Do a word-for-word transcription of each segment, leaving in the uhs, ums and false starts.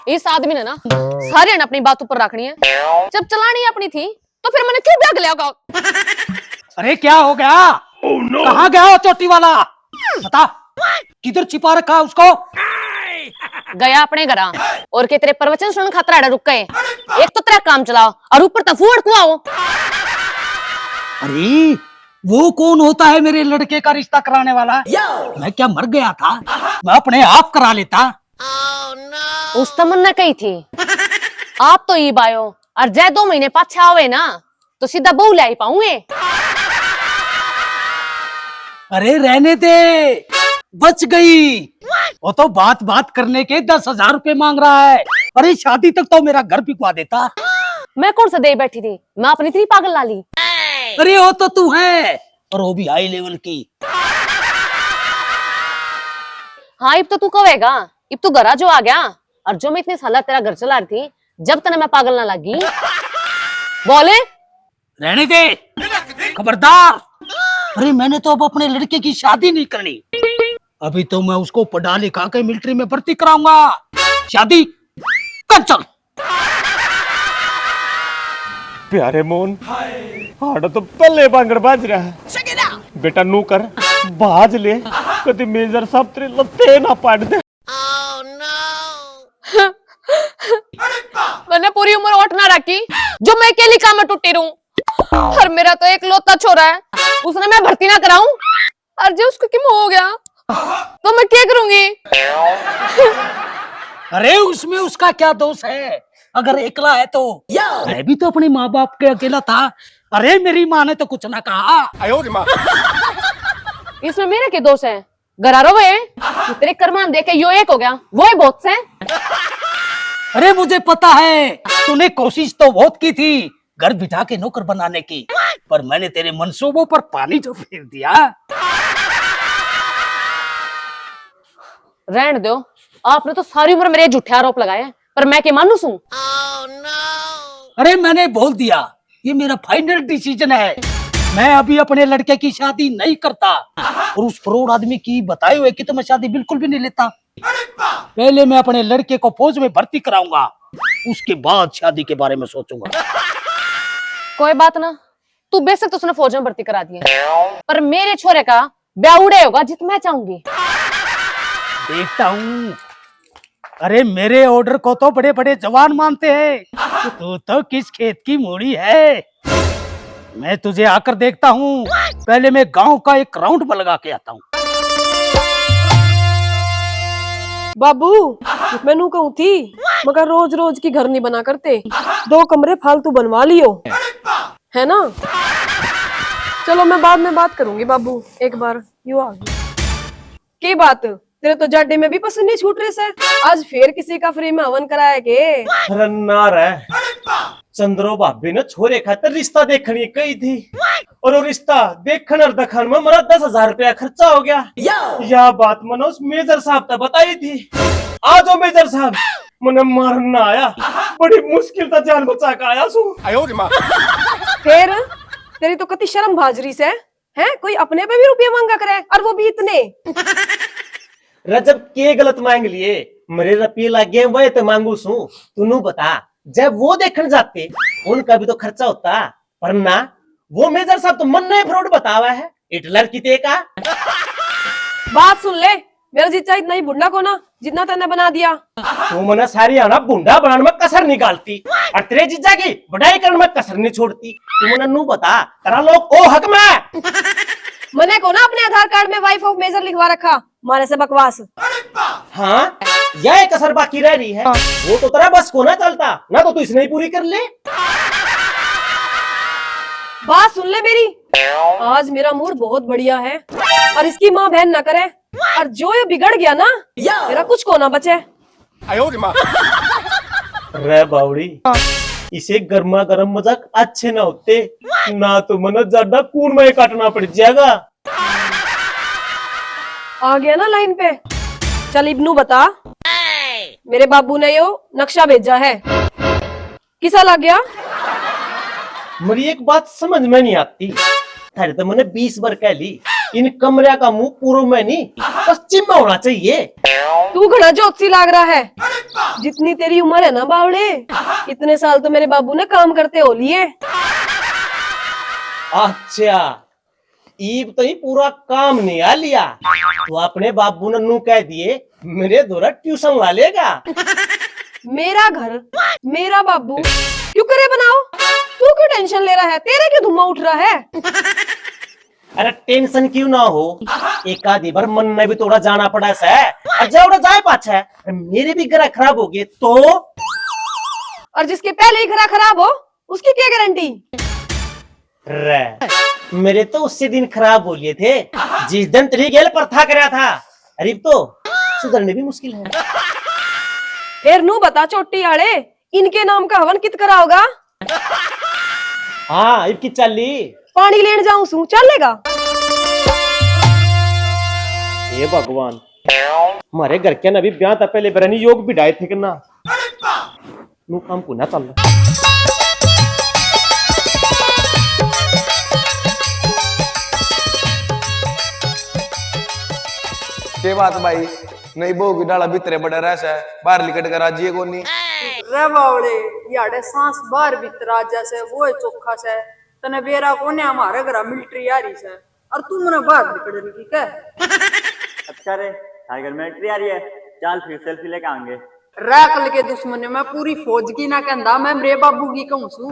इस आदमी ने ना सारी ने अपनी बात ऊपर रखनी है। जब चलानी अपनी थी तो फिर मैंने क्यों ब्याह लिया होगा? अरे क्या हो गया? कहाँ गया वो चोटी वाला? बता, किधर छिपा रखा है उसको? गया अपने घरा। और के तेरे प्रवचन सुनन खातर आड़ा रुक गए? एक तो तेरा काम चलाओ और ऊपर तै फूहड़ कुआ हो। अरे, वो कौन होता है मेरे लड़के का रिश्ता कराने वाला? मैं क्या मर गया था? मैं अपने आप करा लेता। उस तो मन्ने कही थी, आप तो ईब आयो, और जै दो महीने पाछे आवे ना, तो सीधा बहू ले आई पाऊंगे। अरे रहने दे, बच गई। वो तो बात बात करने के दस हजार रुपए मांग रहा है। अरे शादी तक तो मेरा घर बिकवा देता। मैं कौन सा दे बैठी थी, मैं अपनी इतनी पागल लाली। अरे वो तो तू है, पर वो भी हाई लेवल की। हाँ, इब तो तू कहेगा, इब तू घरा जो आ गया, और जो मैं इतने साल तेरा घर चला रही थी, जब तने मैं पागल ना लगी। बोले, रहने दे, खबरदार। अरे मैंने तो अब अपने लड़के की शादी नहीं करनी, अभी तो मैं उसको पढ़ा लिखा के मिलिट्री में भर्ती कराऊंगा। शादी कैंसिल। प्यारे मोहन, हाड़ा तो पहले बांगड़ बाज रहा है। बेटा नू कर, बाज ले, कदी मेजर साहब तेरे लत्ते ना पाट दे। मैंने पूरी उम्र ओट ना रखी, जो मैं अकेली काम में टूटी रहूं। और मेरा तो एक लौता छोरा है, उसने मैं भर्ती ना कराऊं। और जो उसको किम हो गया, तो मैं क्या करूंगी? अरे उसमें उसका क्या दोष है, अगर एकला है तो। मैं भी तो अपने माँ बाप के अकेला था। अरे मेरी माँ ने तो कुछ ना कहा। इसमें मेरा क्या दोष है? घरा रहो है, तेरे कर्मान देख के यो एक हो गया, वो ही बहुत से। अरे मुझे पता है, तूने कोशिश तो बहुत की थी घर बिठा के नौकर बनाने की, पर मैंने तेरे मंसूबों पर पानी जो फेर दिया। रहन दो, आपने तो सारी उम्र मेरे झूठे आरोप लगाए, पर मैं के मानू सूं? अरे मैंने बोल दिया, ये मेरा फाइनल डिसीजन है। मैं अभी अपने लड़के की शादी नहीं करता और उस फ्रॉड आदमी की बताए हुए की तो मैं शादी बिल्कुल भी नहीं लेता। पहले मैं अपने लड़के को फौज में भर्ती कराऊंगा, उसके बाद शादी के बारे में सोचूंगा। कोई बात ना, तू बेशक तो उसने फौज में भर्ती करा दिए, पर मेरे छोरे का ब्याह उड़े होगा जित मैं चाहूंगी। देखता हूँ। अरे मेरे ऑर्डर को तो बड़े बड़े जवान मानते हैं, तू तो किस खेत की मूली है। मैं तुझे आकर देखता हूँ, पहले मैं गांव का एक राउंड लगा के आता हूँ। बाबू, मैं नू कहूँ थी, मगर रोज रोज की घर नहीं बना करते, दो कमरे फालतू बनवा लियो, है ना? चलो मैं बाद में बात करूंगी बाबू, एक बार यू आ गई। के बात, तेरे तो जाडे में भी पसीने छूट रहे से। आज फिर किसी का फ्री में हवन कराया के? अरे ना रे, चंद्रो भाभी ने छोरे खातर रिश्ता देखने कही थी, और वो रिश्ता देखण और दिखाण में मेरा दस हजार रुपया खर्चा हो गया। या बात मैंने उस मेजर साहब तक बताई थी। आज वो मेजर साहब मने मारन ना आया, बड़ी मुश्किल तै जान बचा के आया सू। फिर तेरी तो कति शर्म भाज रही से, हैं? कोई अपने पे भी रुपये मांगा करे, और वो भी इतने। रे, जब के गलत मांग लिए, मेरे रुपये लाग गए, वह तो मांगू सू। तू नू बता, जब वो देखण जाते, उनका भी तो खर्चा होता, पर ना, वो मेजर साहब तो मन्ने फ्रॉड बतावा है, हिटलर की ते का। बात सुन ले, मेरा जीजा इतना ही भुंडा कोना जितना तन्ने बना दिया। तू मने सारी आना भुंडा बनाने में कसर निकालती, और तेरे जीजा की बड़ाई करने में कसर नहीं छोड़ती। तू मने नू बता, तेरा लोग ओ हक में? मने को ना अपने आधार कार्ड में वाइफ ऑफ मेजर लिखवा रखा, मारे से बकवास। हाँ, यह एक कसर बाकी रह रही है, वो तो तेरा बस को ना चलता, ना तो तू इसने ही पूरी कर ले। बात सुन ले मेरी, आज मेरा मूड बहुत बढ़िया है, और इसकी माँ बहन ना करे, और जो ये बिगड़ गया ना, मेरा कुछ को ना बचे। रे बावड़ी, इसे गर्मा गर्म मजाक अच्छे ना होते, ना तो मने ज्यादा कूण में काटना पड़ जाएगा। आ गया ना लाइन पे, चल इब नू बता, मेरे बाबू ने यो नक्शा भेजा है, किसा लग गया? मेरी एक बात समझ में नहीं आती, थारे तो मने बीस बार कह ली, इन कमरिया का मुंह पूर्व में नहीं, पश्चिम में होना चाहिए। तू घना ज्योतिषी लाग रहा है। जितनी तेरी उम्र है ना बावड़े, इतने साल तो मेरे बाबू ने काम करते हो लिए। अच्छा, ईब तो ही पूरा काम नहीं आ लिया, तो अपने बाबू ने नू कह दिए, मेरे धोरा ट्यूशन ला लेगा। मेरा घर, मेरा बाबू, क्यों करे बनाओ? तू क्यों टेंशन ले रहा है? तेरे क्यों धुआं उठ रहा है? अरे टेंशन क्यों ना हो, एक आधी बार मन ने भी थोड़ा जाना पड़ा सै। और जावड़ा जाए पाछे, मेरे भी घर खराब हो गए तो? और जिसके पहले ही घर खराब हो, उसकी क्या गारंटी? रे, मेरे तो उससे दिन खराब हो लिए थे, जिस दिन तेरी गेल प्रथा करा था। अरे, अब तो सुधरने भी मुश्किल है। फिर नू बता, चोटी आले, इनके नाम का हवन कित करा होगा? हाँ, इब की चाली? पानी लेन जाऊं सू, चलेगा? हे भगवान, हमारे घर के ना भी ब्याह था पहले बरनी योग भी डाए थे कि ना? नु काम को ना चल। के बात भाई, नई बहू की डाला भीतरे बड़ा रह सै, बाहर लिकट कर राजी है कोनी। रे बावले, याड़े सांस बाहर भीतर आ जा सै, वो है चोखा सै। तने बेरा कोने हमारे घर मिलिट्री आ रही सै। और तू मने बाहर निकल रही के? अच्छा रे, थारे घर में एंट्री आ रही है, चल फिर सेल्फी लेके आएंगे। राखल के दुश्मन, मैं पूरी फौज की ना कहंदा, मैं मेरे बाबू की कहूं सू।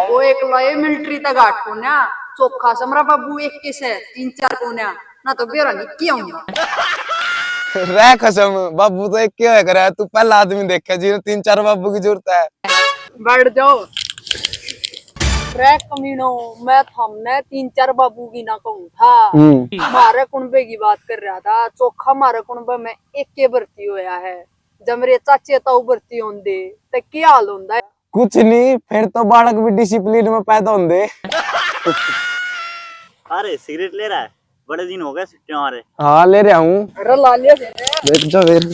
वो एक लाए मिलिट्री तक आठ कोन्या, चोखा समरा बाबू एक के से तीन चार कोन्या, ना तो बेरा नहीं किया हूं। रह कसम, बाबू तो एक के होया करे, तू पहला आदमी देखे जिन्हें तीन चार बाबू की जरूरत है। बैठ जाओ। रे कमीनो, मैं थमने तीन चार बाबू की ना कहूं था। हम्म। मारे कुणबे की बात कर रहा था, चोखा मारे कुणबे में एक के भर्ती होया है। जब मेरे चाचे ताऊ भर्ती होंदे, ते क्या हाल होंदा है? कुछ नहीं, फिर तो बालक भी डिसिप्लिन में पैदा होंदे। अरे, सिगरेट ले रहा है? बड़े दिन हो गए छुट्टियों आ रहे। हाँ, ले रहा हूँ। अरे, ला लिया दे दे। बैठ जा फिर।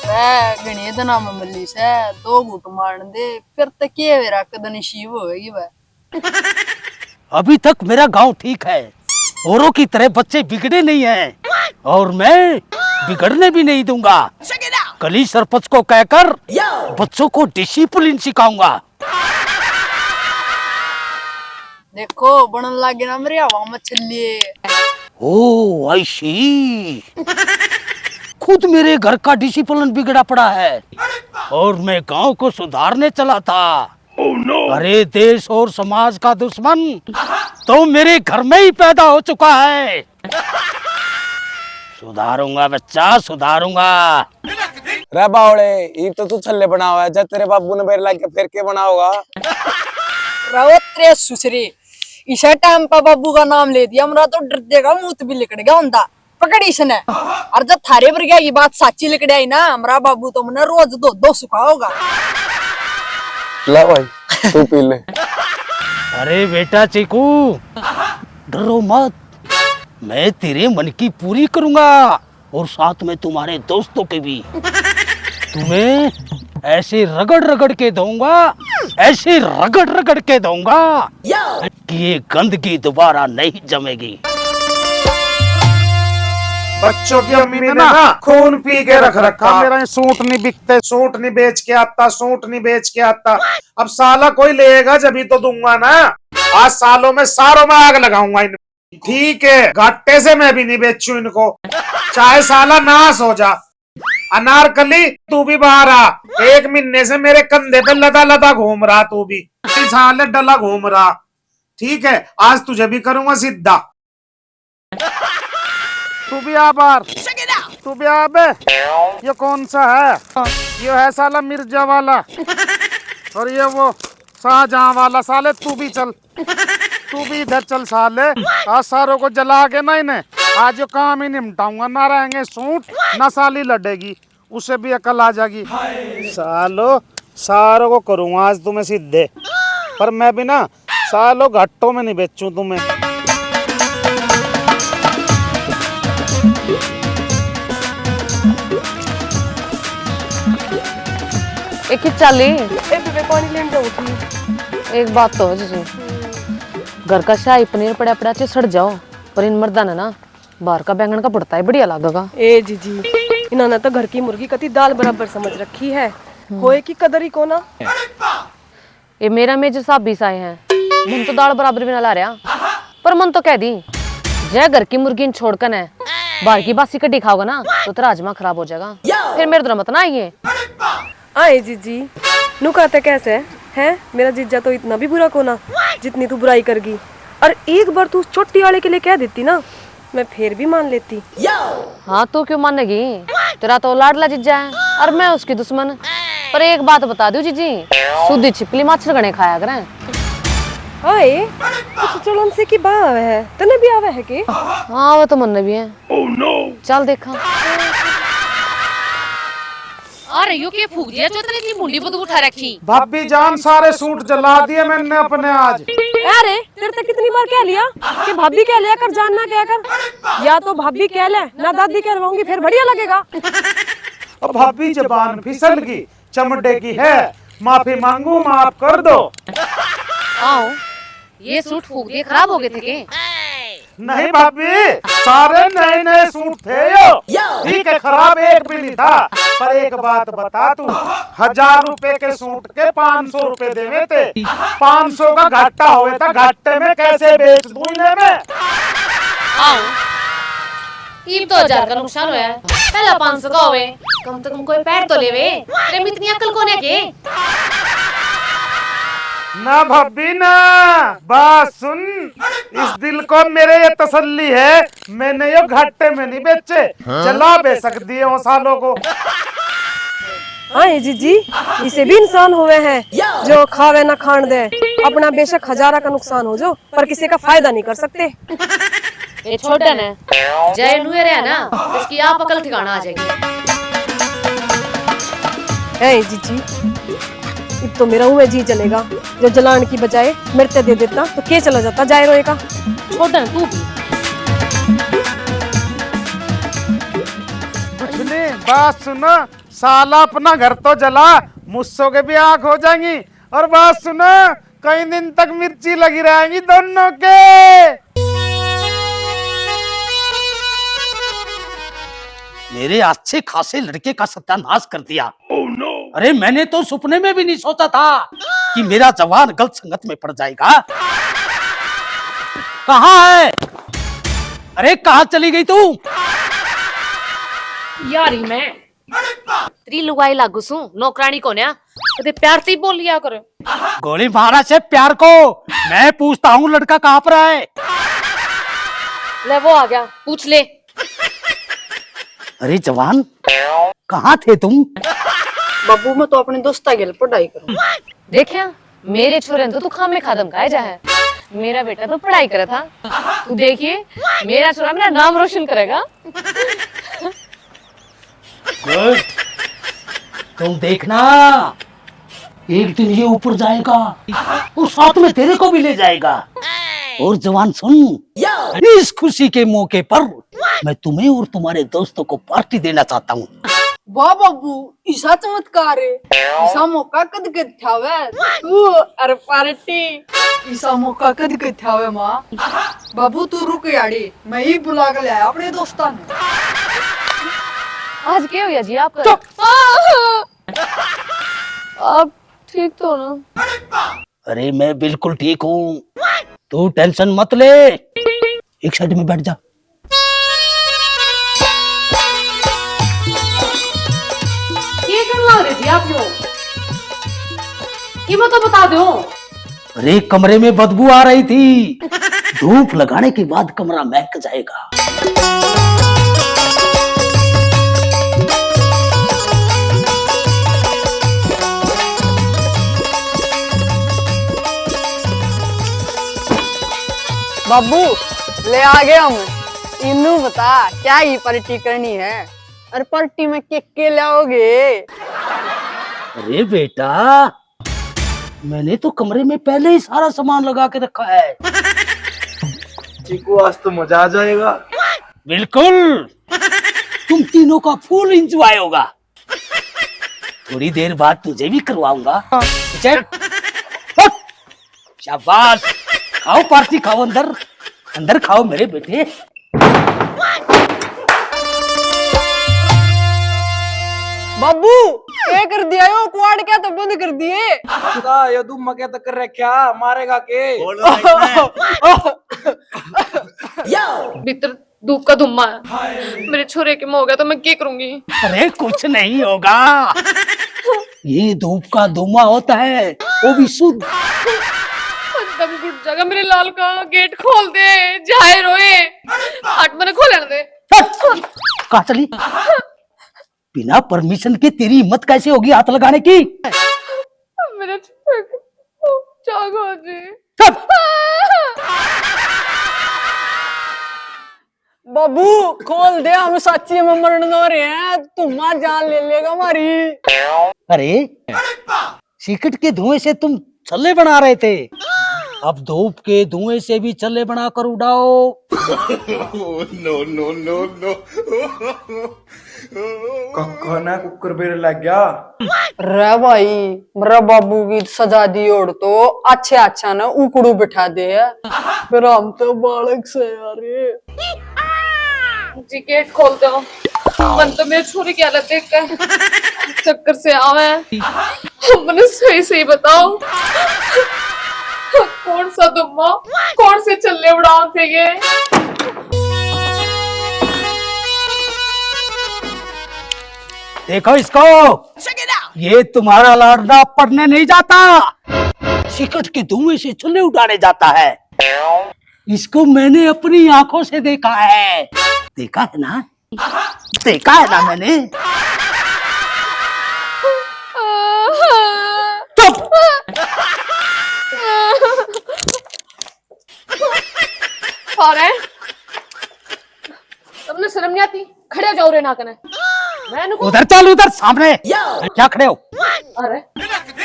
ए, घणे दिना में मिली से, दो घूट मारन दे, फिर तो के बेरा कदन शीव होगी वह। अभी तक मेरा गांव ठीक है, औरों की तरह बच्चे बिगड़े नहीं हैं, और मैं बिगड़ने भी नहीं दूंगा। कल ही सरपंच को कहकर बच्चों को डिसिप्लिन सिखाऊंगा। देखो, बनन लागे ना मेरे हवा में छल्ले। Oh, I see। खुद मेरे घर का डिसिप्लिन बिगड़ा पड़ा है और मैं गांव को सुधारने चला था। अरे, देश और समाज का दुश्मन तो मेरे घर में ही पैदा हो चुका है। सुधारूंगा बच्चा, सुधारूंगा। रे बावड़े, ये तो तू छल्ले बनावा है, जब तेरे बाबू ने बेर लाग के फिर के बनाओगा? रहो तेरे सुसरे, इसे टाइम पर बाबू का नाम ले दिया, हमरा तो डर देगा, मूत भी लिकड़ गया होंदा। पकड़ इसने। और जब थारे पर गया ये बात साची लिकड़ आई ना, हमरा बाबू तो मने रोज दो दो सुखाओगा। ला भाई, तू पी ले। अरे बेटा चीकू, डरो मत, मैं तेरे मन की पूरी करूंगा और साथ में तुम्हारे दोस्तों की भी। तुम्हें ऐसे रगड़ रगड़ के दूंगा, ऐसे रगड़ रगड़ के दूंगा कि ये गंदगी दोबारा नहीं जमेगी। बच्चों की अम्मी ने ना खून पी के रख रखा। मेरा ये सूट नहीं बिकते, सूट नहीं बेच के आता, सूट नहीं बेच के आता। अब साला कोई लेगा जब ही तो दूंगा ना। आज सालों में सारों में आग लगाऊंगा इन। ठीक है, घाटे से मैं भी नहीं बेचूं इनको, चाहे साला नाश हो जा। अनारकली, तू भी बाहर आ। एक महीने से मेरे कंधे पे लदा लदा घूम रहा तू भी, साले डला घूम रहा। ठीक है, आज तुझे भी करूंगा सीधा। तू भी आ बाहर, तू भी आ बे। ये कौन सा है? ये है साला मिर्जा वाला, और ये वो शाहजहां वाला। साले तू भी चल, तू भी इधर चल साले। आज सारों को जला के ना इन्हें, आज यो काम ही निपटाऊंगा। ना रहेंगे सूट, ना साली लड़ेगी, उसे भी अकल आ जाएगी। सालो, सारों को करूंगा आज तुम्हें सीधे, पर मैं भी ना सालो घाटों में नहीं बेचूं तुम्हें। एक ही चाली। ए बेबे, पानी लेने जाऊँ थी। एक बात तो हो जीजी, घर का शाही पनीर पड़ा पड़ा चे सड़ जाओ, पर इन मर्दा ने ना बाहर का बैंगन का भरता ही बढ़िया लागेगा। ए जीजी, इन्होंने तो घर की मुर्गी कती दाल बराबर समझ रखी है। होए की कदर ही कोना। ये मेरा मेजर साहब भी साए हैं, मन तो दाल बराबर भी ना ला रहा, पर मन तो कह दी, जय घर की मुर्गी न छोड़कर है, बाहर की बासी कड्डी खाओगा ना, तो तेरा हजमा खराब हो जाएगा। फिर मेरे तो मत ना आइए। आए जीजी, नु कहते कैसे है? मेरा जीजा तो इतना भी बुरा कोना, जितनी तू बुराई करगी। और एक बार तू उस छोटी वाले के लिए कह देती ना, मैं फिर भी मान लेती। हाँ, तू क्यों मानेगी? तेरा तो लाडला जीजा है और मैं उसकी दुश्मन। पर एक बात बता दूं जीजी, सूदी छिपली मच्छर घणे खाया करें। ओए, कुछ चलन से की बाह आवे है, तने भी आवे है के? हाँ, वो तो मन्ने भी है। चल देखा। अरे यो के फूक दिया जो तने इतनी मुंडी बदबू उठा रखी? भाभी जान, सारे सूट जला दिए मैंने अपने आज। अरे, तेरे से कितनी बार कह लिया कि भाभी कह लिया कर, जान ना कह कर। या तो भाभी कह ले, ना दादी कहवाऊंगी, फिर बढ़िया लगेगा। अब भाभी जबान फिसल गई, चमड़े की है, माफी मांगू, माफ कर दो। आओ, ये सूट फूक दिए खराब हो गए थे के? नहीं भाभी, सारे नए नए सूट थे यो। ठीक है, खराब एक भी नहीं था, पर एक बात बता तू, हजार रुपए के सूट के पाँच सौ रुपए देवे थे, पाँच सौ का घाटा होवे था, घाटे में कैसे बेच दूं इन्हें मैं? आओ, इब तो हजार का नुकसान होया है, पहला पाँच सौ का होवे, कम से कम कोई पैर तो लेवे। तेरे में इतनी अकल कोने के? ना भाभी ना, बात सुन, इस दिल को मेरे ये तसल्ली है, मैंने यो घाटे में नहीं बेचे, जला बेचक दिए हो सालों को। हाँ ये जीजी, इसे भी इंसान होवे हैं जो खावे ना खान दे, अपना बेशक हजारा का नुकसान हो जो, पर किसी का फायदा नहीं कर सकते। ये छोड़ दे ना, जय नुए रहा ना, इसकी आप अकल ठिकाना आ जाएगी। है जीजी, इब तो मेरा उवे जी चलेगा जो जलान की बजाय मेरे ते दे देता तो के चला जाता, जाए रोए का। छोड़ दे तू भी। कुछ नहीं, बात सुनो, साला अपना घर तो जला, मुस्सों के भी आंख हो जाएंगी। और बात सुनो, कई दिन तक मिर्ची लगी रहेंगी दोनों के। मेरे अच्छे खासे लड़के का सत्यानाश कर दिया। अरे, मैंने तो सुपने में भी नहीं सोचा था कि मेरा जवान गलत संगत में पड़ जाएगा। कहाँ है? अरे, कहाँ चली गई तू? यारी मैं तेरी लुगाई लागू सूं, नौकरानी कोन्या। कदे प्यार से ही बोल लिया कर। गोली मारा से प्यार को। मैं पूछता हूँ, लड़का कहाँ पर है? ले, वो आ गया, पूछ ले। अरे जवान, कहाँ थे तुम? बाबू, मैं तो अपने दोस्ता गेल पढ़ाई करूँ। देखा, मेरे छोरे ने तो तू खामे खा धमकाए जा है। मेरा बेटा तो पढ़ाई करे था। तू देखिए, मेरा छोरा मेरा नाम रोशन करेगा। गुड। तुम देखना, एक दिन ये ऊपर जाएगा और साथ में तेरे को भी ले जाएगा। और जवान सुन, इस खुशी के मौके पर मैं तुम्हें और तुम्हारे दोस्तों को पार्टी देना चाहता हूँ। वाह बाबू, ईसा चमत्कार है। ईसा मौका कद कद ठावे तू और पार्टी। ईसा मौका कद कद ठावे माँ। बाबू तू रुक याड़ी, मैं ही बुला के ले आया अपने दोस्तां ने। आज क्या हुआ जी आपका? आप ठीक तो हो ना? अरे मैं बिल्कुल ठीक हूँ, तू टेंशन मत ले, एक साइड में बैठ जा। ये करने लग रहे जी आप लोग? ये मत तो बता दो। अरे कमरे में बदबू आ रही थी, धूप लगाने के बाद कमरा महक जाएगा। बाबू, ले आ गए हम। इन्नू बता, क्या ही पार्टी करनी है? और पार्टी में के के लाओगे? अरे बेटा, मैंने तो कमरे में पहले ही सारा सामान लगा के रखा है। चीकू, आज तो मजा आ जाएगा। बिल्कुल, तुम तीनों का फुल एंजॉय होगा। थोड़ी देर बाद तुझे भी करवाऊंगा। चल, उठ। शाबाश, खाओ पार्थी, खाओ, अंदर, अंदर खाओ मेरे बेटे। बाबू, क्या कर दिया यो? कुआड़ क्या तो बंद कर दिए। खुदा, यो धुम्मा क्या तो कर रखा, मारेगा के? बोलो ना इसमें। भीतर धूप का धुम्मा है। मेरे छोरे के में हो गया तो मैं क्या करूंगी? अरे, कुछ नहीं होगा। ये धूप का धुम्मा होता है, वो भी शुद्ध। दम घुट जाएगा मेरे लाल का। गेट खोल दे, जाए रोए। हट, मैंने खोलन दे। हट! कहाँ चली? बिना परमिशन के तेरी हिम्मत कैसे होगी हाथ लगाने की? मेरे छोरे को जागो जी। चुप! बाबू, खोल दे, हम साची में मरण हो रहे हैं, धुम्मा जान ले लेगा हमारी। अरे, सिगरेट के धुएं से तुम छल्ले बना रहे थे, अब धूप के धुएं से भी छल्ले बना कर उड़ाओ। No, no, no, no। काका ने कुकर बेरे लग गया। रे भाई, मेरा बाबू की सजा दी और तो अच्छा अच्छा ने उकड़ू बिठा दे। फिर हम तो बालक से यार। जी, गेट खोल दो। मन तो मेरे छोरे की हालत देख कर चक्कर से आवे। मैंने सही सही बताओ, कौन सा धुम्मा, कौन से छल्ले उड़ाओ थे ये? देखो इसको, ये तुम्हारा लाडला पढ़ने नहीं जाता, सिगरेट के धुएं से छल्ले उड़ाने जाता है। इसको मैंने अपनी आंखों से देखा है। देखा है ना, देखा है ना मैंने। चुप। और है? तुमने शर्म नहीं आती? खड़े हो जाओ रे ना कने। मैं इनको उधर चल, उधर सामने। क्या खड़े हो? अरे,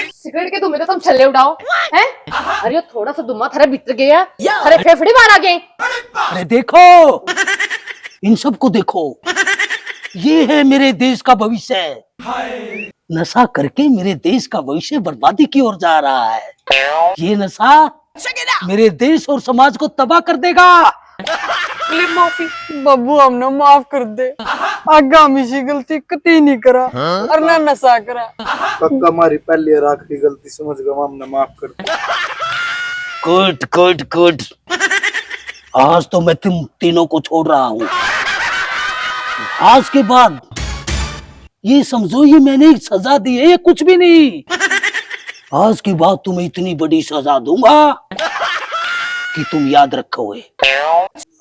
सिगरेट के धुएं तो तुम छल्ले उड़ाओ, हैं? अरे, ये थोड़ा सा धुम्मा थारे भीतर गया, थारे फेफड़े बाहर आ गए। अरे देखो, इन सबको देखो, ये है मेरे देश का भविष्य। नशा करके मेरे देश का भविष्य बर्बादी की ओर जा रहा है। ये नशा मेरे देश और समाज को तबाह कर देगा। ले माफी। बाबू, हमने माफ कर दे। आगे हम इसी गलती कती नहीं करा और ना नशा करा। पक्का हमारी पहली और आखिरी गलती समझ गया, हमने माफ कर दे। Good, good, good. आज तो मैं तुम तीनों को छोड़ रहा हूँ। आज के बाद ये समझो, ये मैंने एक सजा दी है, ये कुछ भी नहीं। आज के बाद तुम्हें इतनी बड़ी सजा दूंगा कि तुम याद रखोगे।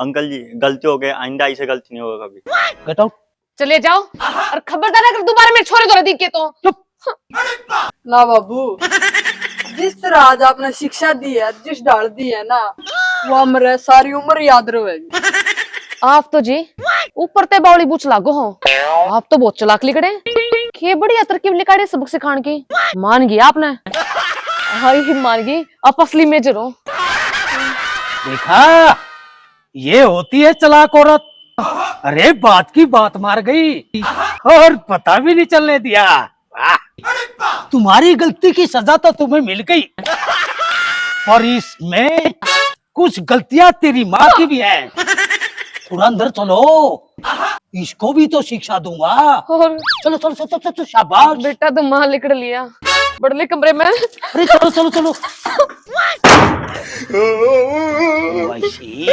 अंकल जी, गलती हो गई, आइंदा ऐसे गलती नहीं होगा कभी। Get out। चले जाओ और खबरदार अगर दोबारा मेरे छोरे धोरे दिखे तो। चुप। ना बाबू, जिस तरह आज आपने शिक्षा दी है, जिस ढाल दी है ना, वो हमारे सारी उम्र याद रहेगी। आप तो जी ऊपर ते बावली बूझ लागो हो। आप तो बहुत चालाक लिकड़े। के बढ़िया तरकीब लिकाड़े सबक सिखाने की। मान गई आपने। हाय, मान गई। आप असली मेजर हो। देखा, ये होती है चालाक औरत। अरे, बात की बात मार गई और पता भी नहीं चलने दिया। वाह। तुम्हारी गलती की सजा तो तुम्हें मिल गई, और इसमें कुछ गलतियां तेरी माँ की भी हैं। थोड़ा अंदर चलो, इसको भी तो शिक्षा दूंगा। और चलो, चलो, चलो, चलो, चलो, शाबाश। बेटा तो माँ लिकड़ लिया बड़ले कमरे में। अरे, चलो, चलो, चलो। वैसी।